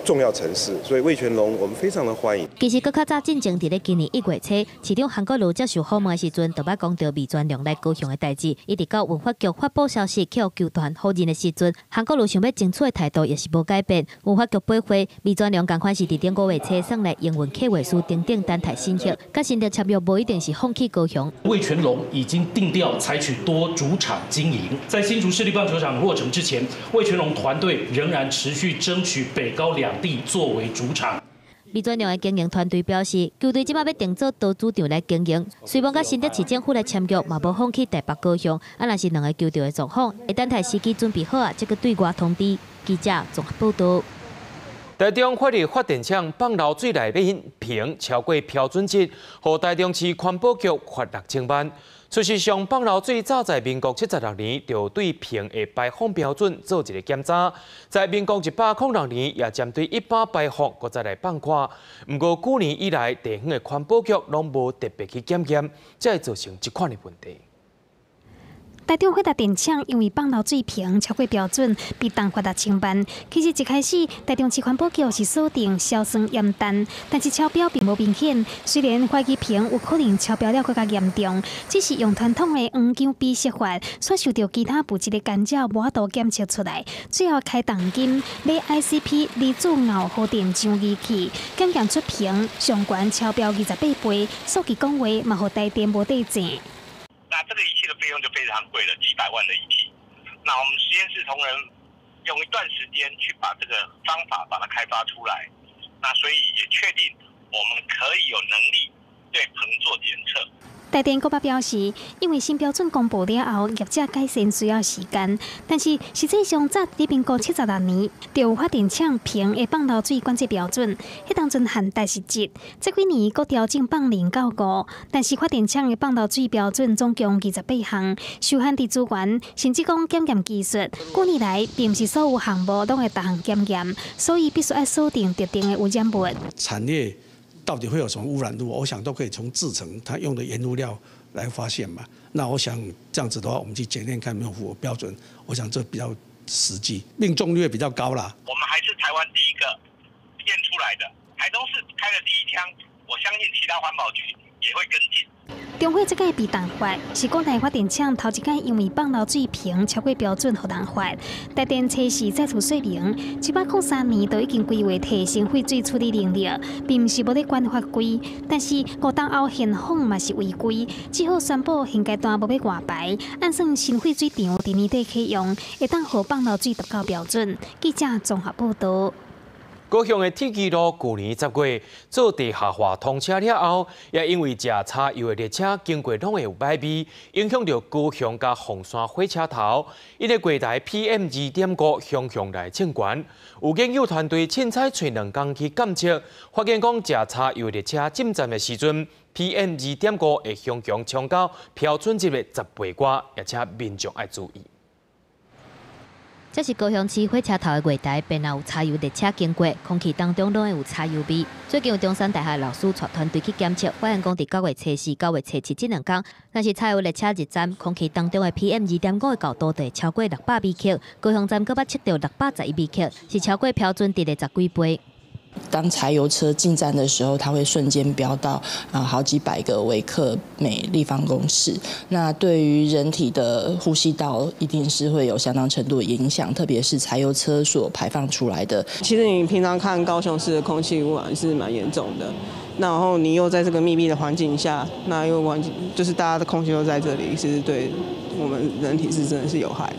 重要城市，所以味全龍我們非常的歡迎。其實閣較早進前，佇咧今年1月初，市長韓國瑜接受訪問的時陣，就捌講著味全龍來高雄的代誌。一直到文化局發布消息，去予球團否認的時陣，韓國瑜想欲爭取的態度也是無改變。文化局回覆，味全龍仝款是佇頂個月初送來營運計劃書等等等待審核，佮新竹簽約無一定是放棄高雄。味全龍已經定調採取多主場經營，在新竹市立棒球場落成之前，味全龍團隊仍然持續爭取北高兩地作為主場。味全龍的經營團隊表示，球隊這擺欲定做多主場來經營，雖罔佮新竹市政府來簽約，嘛無放棄台北高雄。啊，若是兩个球場的狀況，會等待時機準備好啊，才閣對外通知。記者綜合報導。台中發力發電廠放流水內面硼超過標準值，予台中市環保局罰6000萬。事實上，放流水早在民國76年就對硼的排放標準做一个檢查，在民國106年也針對一般排放閣再來放看。毋過幾年以來，地方的環保局攏無特別去檢驗，才會造成這款的問題。台中發電廠因為放流水硼超過標準，被重罰6000萬。其實一開始，台中市環保局是鎖定硝酸鹽氮，但是超標並無明顯。雖然懷疑硼有可能超標了閣較嚴重，只是用傳統的黃薑比色法，煞受著其他物質的干擾，無法度檢測出來。最後開重金買 ICP 離子螯合電漿儀器，檢驗出硼上懸超標28倍，數據講話嘛，予台電無得錢。那這個儀器的費用就非常貴了，幾百萬的儀器。那我們實驗室同仁用一段時間去把這個方法把它開發出來，那所以也確定我們可以有能力對硼做檢測。台電閣表示，因為新標準公布了後，業者改善需要時間，但是實際上早佇民國76年，就有發電廠硼的放流水管制標準，彼當陣限值是7，這幾年閣調整放0到5，但是發電廠的放流水標準總共28項，受限佇資源，甚至講檢驗技術，幾年來並毋是所有項目攏會逐項檢驗，所以必須愛鎖定特定的污染物。產業到底會有什麼污染物？我想都可以從製程它用的原物料來發現嘛。那我想這樣子的話，我們去檢驗看有沒有符合標準。我想這比較實際，命中率比較高啦。我們還是台灣第一個驗出來的，台中市開了第一槍，我相信其他環保局也會跟進。中火這擺被重罰，是國內發電廠頭一擺因為放流水硼超過標準，予人罰。台電測試再次說明，103年就已經規劃提升廢水處理能力，並毋是無咧管法規。但是5冬後現況嘛是違規，只好宣布現階段無欲外排，按算新廢水場佇年底啟用，會當予放流水達到標準。記者綜合報導。高雄的鐵支路舊年10月做地下化通車了後，也因為食柴油的列車經過攏會有歹味，影響著高雄佮鳳山火車頭。𪜶的月台 PM 2.5雄雄來衝懸，有研究團隊凊彩揣2工去監測，發現講食柴油列車進站的時陣，PM 2.5會雄雄衝到標準值的10倍外，而且民眾愛注意。這是高雄市火車頭的月台，邊若有柴油列車經過，空氣當中攏會有柴油味。最近有中山大學老師帶團隊去檢測，發現講佇9月初4、9月初7這2工，若是柴油列車入站，空氣當中的 PM 2.5的高度就會超過600微克，高雄站閣捌測著611微克，是超過標準值的十幾倍。當柴油車進站的時候，它會瞬間飆到好幾百個微克每立方公尺。那對於人體的呼吸道，一定是會有相當程度的影響，特別是柴油車所排放出來的。其實你平常看高雄市的空氣污染是蠻嚴重的，然後你又在這個密閉的環境下，那又環境就是大家的空氣都在這裡，其實對我們人體是真的是有害的。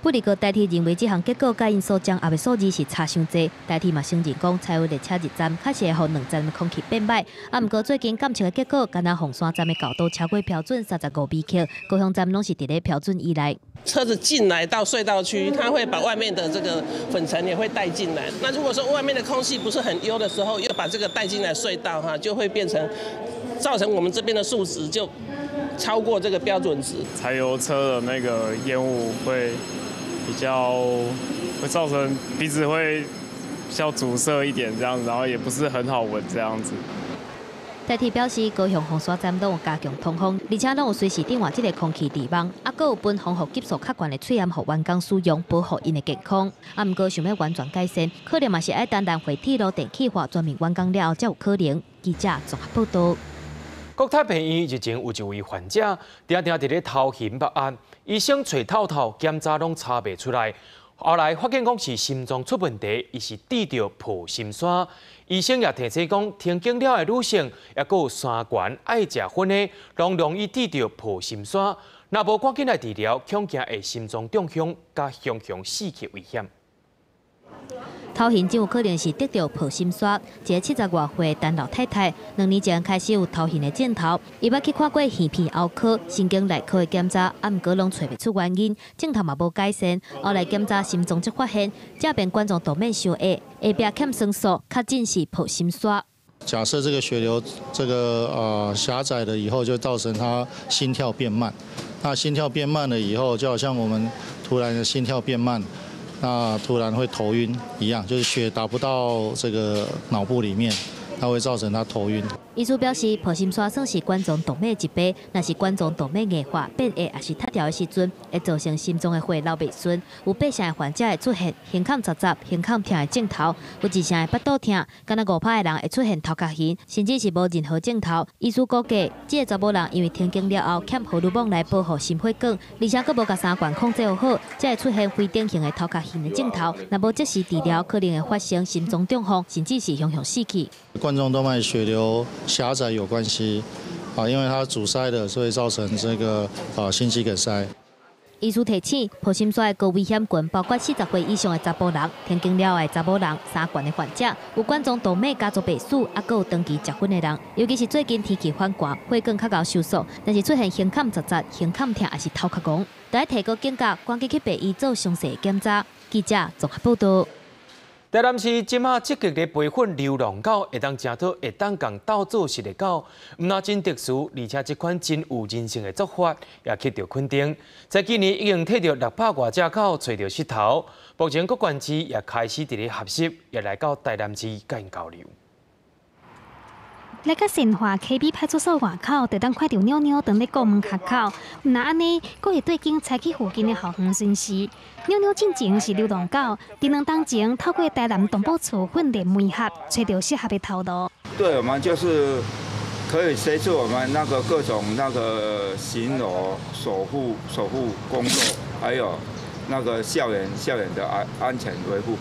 不過台鐵認為這項結果佮𪜶所掌握的數字是差傷濟。台鐵嘛承認講，柴油列車入站確實會予兩站的空氣變歹。啊，毋過最近監測的結果，敢若鳳山站的厚度超過標準35微克，高雄站攏是佇咧標準以內。車子進來到隧道區，它會把外面的這個粉塵也會帶進來。那如果說外面的空氣不是很優的時候，又把這個帶進來隧道，哈，就會變成造成我們這邊的數值就超過這個標準值。柴油車的那個煙霧會比較會造成鼻子會比較阻塞一點，這樣子，然後也不是很好聞這樣子。台鐵表示，高雄鳳山站攏有加強通風，而且攏有隨時轉換這个空氣濾網，啊，閣有分防護級數較懸的喙罨予員工使用，保護𪜶的健康。啊，毋過想欲完全改善，可能嘛是愛等南迴鐵路電氣化全面完工了後才有可能。記者綜合報導。國泰病院日前有一位患者，定定佇咧頭暈目翳，醫生揣透透檢查攏查袂出來，後來發現講是心臟出問題，伊是得著破心痧。醫生也提醒講，停經了的女性，抑閣有三懸愛食薰的，攏容易得著破心痧。若無趕緊來治療，恐驚會心臟中風，佮雄雄死去危險。頭暈真有可能是得著破心痧。一个70外歲陳老太太，2年前開始有頭暈的症頭，伊捌去看過耳鼻喉科、神經內科的檢查，啊，毋過攏揣袂出原因，症頭嘛無改善。後來檢查心臟才發現，這邊冠狀動脈傷狹，下壁欠酸素，確診是破心痧。假設這個血流這個狹窄了以後，就造成他心跳變慢。那心跳變慢了以後，就好像我們突然的心跳變慢。那突然會頭暈一樣，就是血達不到這個腦部裡面，它會造成他頭暈。醫師表示，破心痧算是冠狀動脈疾病，若是冠狀動脈硬化變狹，抑是塌掉的時陣，會造成心臟的血流袂順。有8成的患者會出現胸腔雜雜、胸腔疼的症頭，有1成會腹肚疼，敢若5%的人會出現頭殼暈，甚至是無任何症頭。醫師估計，這个查某人因為停經了後欠荷爾蒙來保護心血管，而且閣無共三懸控制好，才會出現非典型的頭殼暈的症頭。若無及時治療，可能會發生心臟中風，甚至是雄雄死去。冠狀動脈血流狹窄有關係，啊，因為它阻塞了，所以造成這個心肌梗塞。醫師提醒，破心痧的高危險群包括40歲以上的查埔人、停經了的查某人、三懸的患者、有冠狀動脈家族病史，抑閣有長期食薰的人。尤其是最近天氣反寒，血管較𠢕收縮，若是出現胸腔雜雜、胸腔疼，抑是頭殼戇，著愛提高警覺，趕緊去病院做詳細檢查。記者綜合報導。台南市這馬積極咧培訓流浪狗，會當成做會當共鬥做食的狗，毋但真特殊，而且這款真有人性的做法也得到肯定。在今年已經替著600外隻狗揣著穡頭，目前各縣市也開始佇咧學習，也來到台南市共𪜶交流。來到善化溪尾派出所外口，就當看著妞妞當咧顧門跤口。毋若按呢，閣會對警察去附近的校園巡視。妞妞進前是流浪狗，佇2冬前透過台南動保處訓練媒合，揣著適合的頭路。對，我們就是可以協助我們那個各種那個巡邏、守護工作，還有那個校園的安全維護。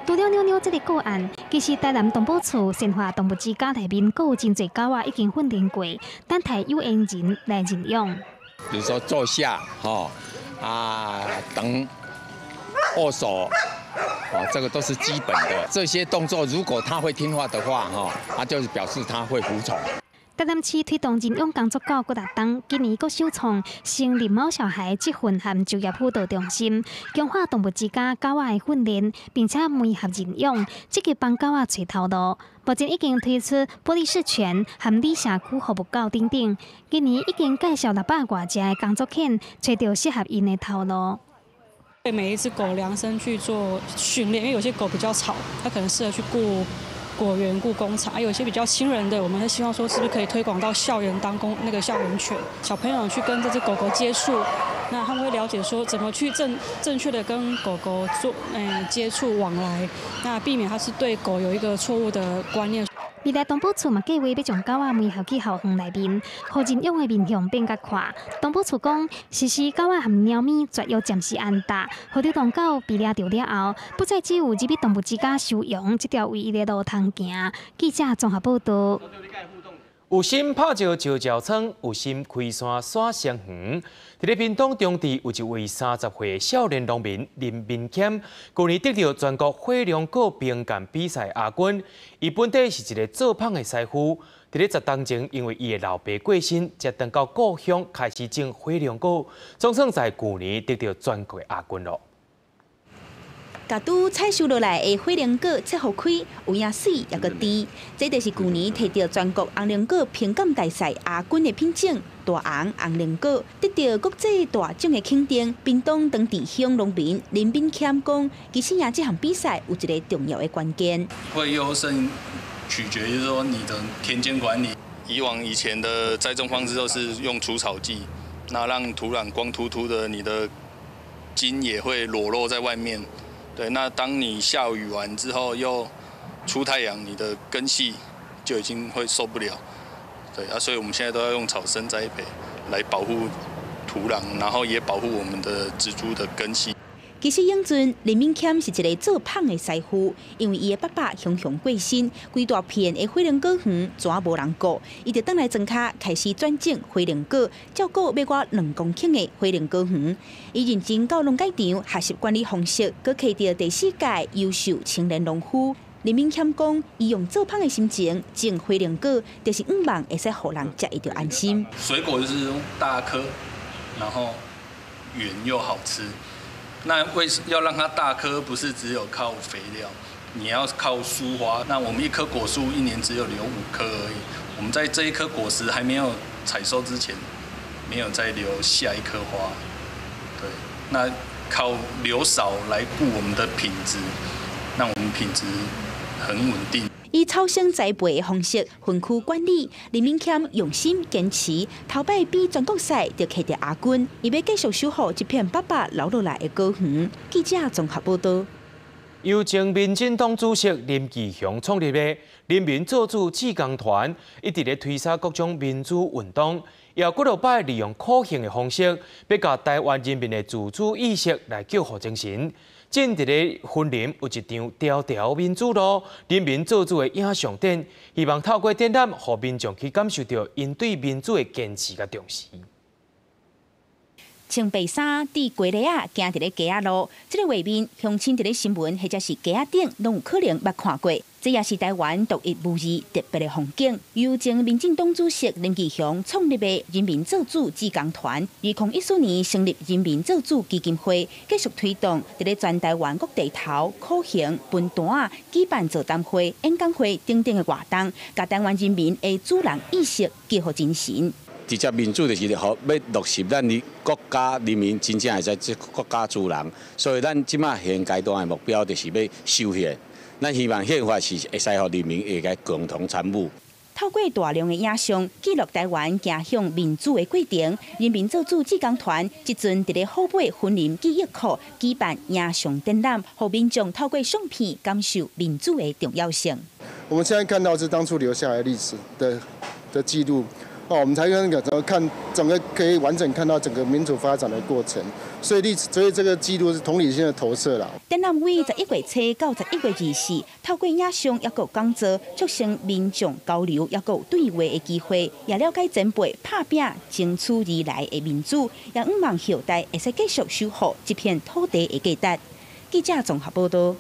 除了妞妞這个個案，其實台南動保處善化動物之家內面，閣有真濟狗仔已經訓練過，等待有緣人來認養。比如說坐下，吼啊，等握手，哦，這個都是基本的。這些動作，如果他會聽話的話，哈，他就是表示他會服從。台南市推動認養工作狗幾若冬，今年閣首創成立毛小孩職訓和就業輔導中心，強化動物之家狗仔的訓練，並且媒合認養，積極幫狗仔揣頭路。目前已經推出玻璃市犬和里社區服務狗等等，今年已經介紹600外隻的工作犬，揣著適合𪜶的頭路。對每一隻狗量身去做訓練，因為有些狗比較吵，它可能適合去顧果園、顧工廠，有些比較親人的，我們會希望說，是不是可以推廣到校園當工那個校園犬，小朋友去跟這隻狗狗接觸，那他們會了解說怎麼去正確的跟狗狗做接觸往來，那避免它是對狗有一個錯誤的觀念。未來動保處嘛計劃欲將狗仔媒合去校園內面，予認養的面向變較闊。動保處講，實施狗仔和貓咪絕育暫時安搭，予流浪狗被掠著了後，不再只有入去動物之家收容這條唯一的路通行。記者綜合報導。有心拍石石鳥倉，有心開山徙成園。佇咧屏東中地有一位30歲的少年農民林明謙，舊年得著全國火龍果評鑑比賽亞軍。伊本底是一个做麭的師傅，佇咧10冬前，因為伊的老爸過身，才轉到故鄉開始種火龍果，總算在舊年得著全國亞軍囉。共拄採收落來的火龍果切予開，有影媠猶閣甜。這就是舊年提著全國紅龍果評鑑大賽亞軍的品種大紅紅龍果，得著國際大獎的肯定。屏東長治鄉農民林敏謙講，其實贏這項比賽有一个重要的關鍵。會優勝取決於說你的田間管理。以往以前的栽種方式都是用除草劑，那讓土壤光禿禿的，你的莖也會裸露在外面。對，那當你下雨完之後又出太陽，你的根系就已經會受不了。對啊，所以我們現在都要用草生栽培來保護土壤，然後也保護我們的植株的根系。其實永陣林敏謙是一个做麭的師傅，因為伊的爸爸雄雄過身，規大片的火龍果園全無人顧，伊就轉來莊跤開始轉種火龍果，照顧欲外2公頃的火龍果園。伊認真到農改場學習管理方式，閣摕著第四屆優秀青年農夫。林敏謙講，伊用做麭的心情種火龍果，就是向望會使予人食會著安心。水果就是大顆，然後圓又好吃。那為要讓它大顆，不是只有靠肥料，你要靠疏花。那我們一棵果樹一年只有留5顆而已。我們在這一顆果實還沒有採收之前，沒有再留下一顆花。對，那靠留少來顧我們的品質，讓我們品質很穩定。以草生栽培的方式分區管理，林敏謙用心堅持，頭擺比全國賽就摕著亞軍。伊欲繼續守護這片爸爸留落來的果園。記者綜合報導。由前民進黨主席林義雄創立的人民做主志工團，一直咧推捒各種民主運動，也幾落擺利用苦行的方式，欲共台灣人民的自主意識來激予精神。近佇咧雲林有一場條條民主路，人民做主的影像展，希望透過展覽，予民眾去感受著𪜶對民主的堅持佮重視。穿白衫佇雞螺仔行佇咧街仔路，這个畫面，鄉親佇咧新聞或者是街仔頂，攏有可能捌看過。這也是台灣獨一無二特別的風景。由前民進黨主席林義雄創立的人民做主志工團，2014年成立人民做主基金會，繼續推動佇咧全台灣各地頭苦行、分單舉辦座談會、演講會等等的活動，共台灣人民的主人意識激予精神。直接民主就是予欲落實咱的國家人民真正會使做國家主人，所以咱這馬現階段的目標就是欲修憲，咱希望憲法是會使予人民會使共同參與。透過大量的影像記錄台灣走向民主的過程，人民做主志工團這陣佇咧虎尾雲林記憶庫舉辦影像展覽，予民眾透過相片感受民主的重要性。我們現在看到是當初留下來歷史的記錄。哦，我們才能看整個可以完整看到整個民主發展的過程，所以歷史，所以這個記錄是同理心的投射啦。展覽為11月初到11月24，透過影像抑閣講座，促成民眾交流抑閣對話的機會，也了解前輩拍拚爭取而來的民主，也向望後代會使繼續守護這片土地的價值。記者綜合報導。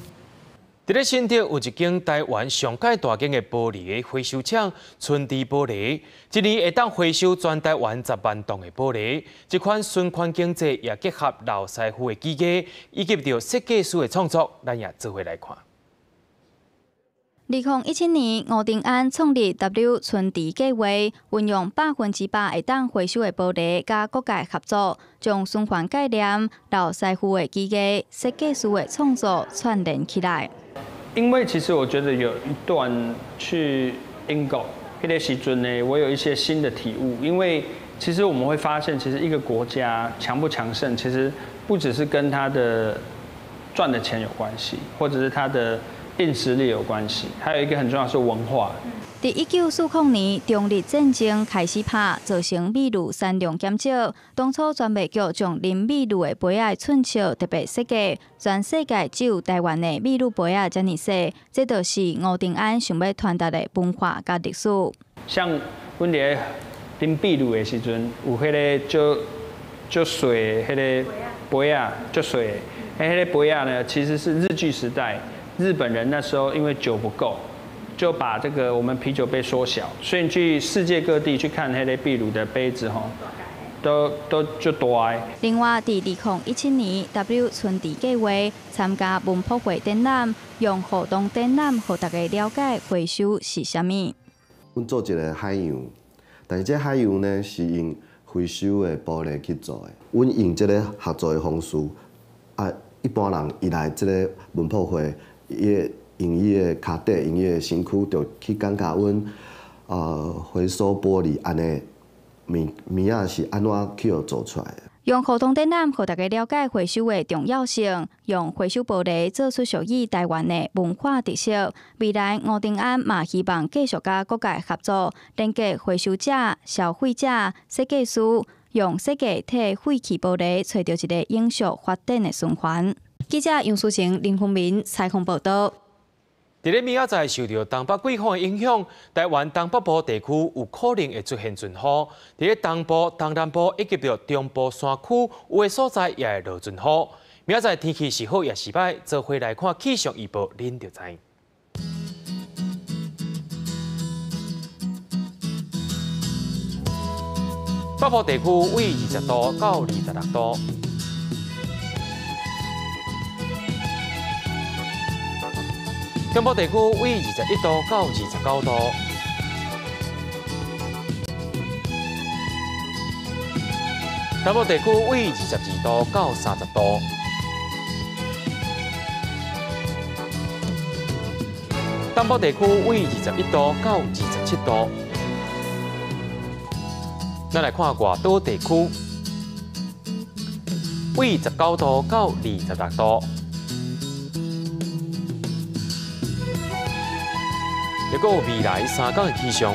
佇咧新竹有一間台灣上蓋大間的玻璃的回收廠——春池玻璃，一年會當回收全台灣10萬噸的玻璃。這款循環經濟也結合老師傅的技藝，以及著設計師的創作，咱也做伙來看。2017年，吳定安創立 W 春池計畫，運用100%會當回收的玻璃，佮各界合作，將循環概念、老師傅的技藝、設計師的創作串聯起來。因為其實我覺得有一段去英國彼个時陣呢，我有一些新的體悟。因為其實我們會發現，其實一個國家強不強盛，其實不只是跟他的賺的錢有關係，或者是他的硬實力有關係，還有一個很重要是文化。佇1940年，中日戰爭開始拍，造成米滷產量減少。當初專賣局將啉米滷的杯仔寸尺特別設計，全世界只有台灣的米滷杯仔遮爾細，這就是吳定安想欲傳達的文化佮歷史。像阮佇咧啉秘魯的時陣，有彼个就足细彼个杯仔，足细的，彼个杯仔呢，其实是日据时代日本人那时候因为酒不够，就把这个我们啤酒杯缩小，所以你去世界各地去看彼个秘鲁的杯子吼，都足大的。另外，伫2017年 W 春治计划参加文博会展览，用互动展览，予大家了解回收是啥物。阮做一个海洋，但是这海洋呢是用回收的玻璃去做的。阮用这个合作的方式，啊，一般人伊来这个文博会，伊会用伊的跤底，用伊的身躯，就去感觉阮回收玻璃按呢物物仔是按怎去予做出来的。用互动展览，予大家了解回收的重要性，用回收玻璃做出属于台湾的文化特色。未来吴定安嘛希望继续佮各界合作，连结回收者、消费者、设计师，用设计替废弃玻璃揣著一个永续发展的循环。记者杨淑晴、林宏明采访报道。伫咧明仔载受著东北季风的影响，台湾东北部地区有可能会出现阵雨。伫咧东部、东南部以及著中部山区，有的所在也会落阵雨。明仔载天气是好抑是䆀，做伙来看气象预报，恁就知。北部地区为20度到26度。中部地区为21度到29度，南部地区为22度到30度，东部地区为21度到27度。咱来看外岛地区，为19度到26度。一个未来3天的气象。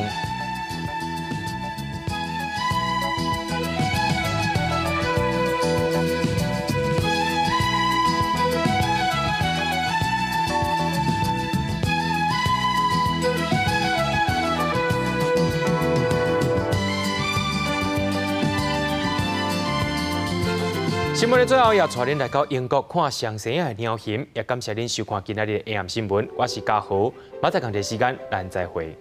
新闻的最后，也带恁来到英国看上生的鸟熊，也感谢恁收看今仔日的 AM 新闻。我是嘉豪，明仔载仝个时间，咱再会。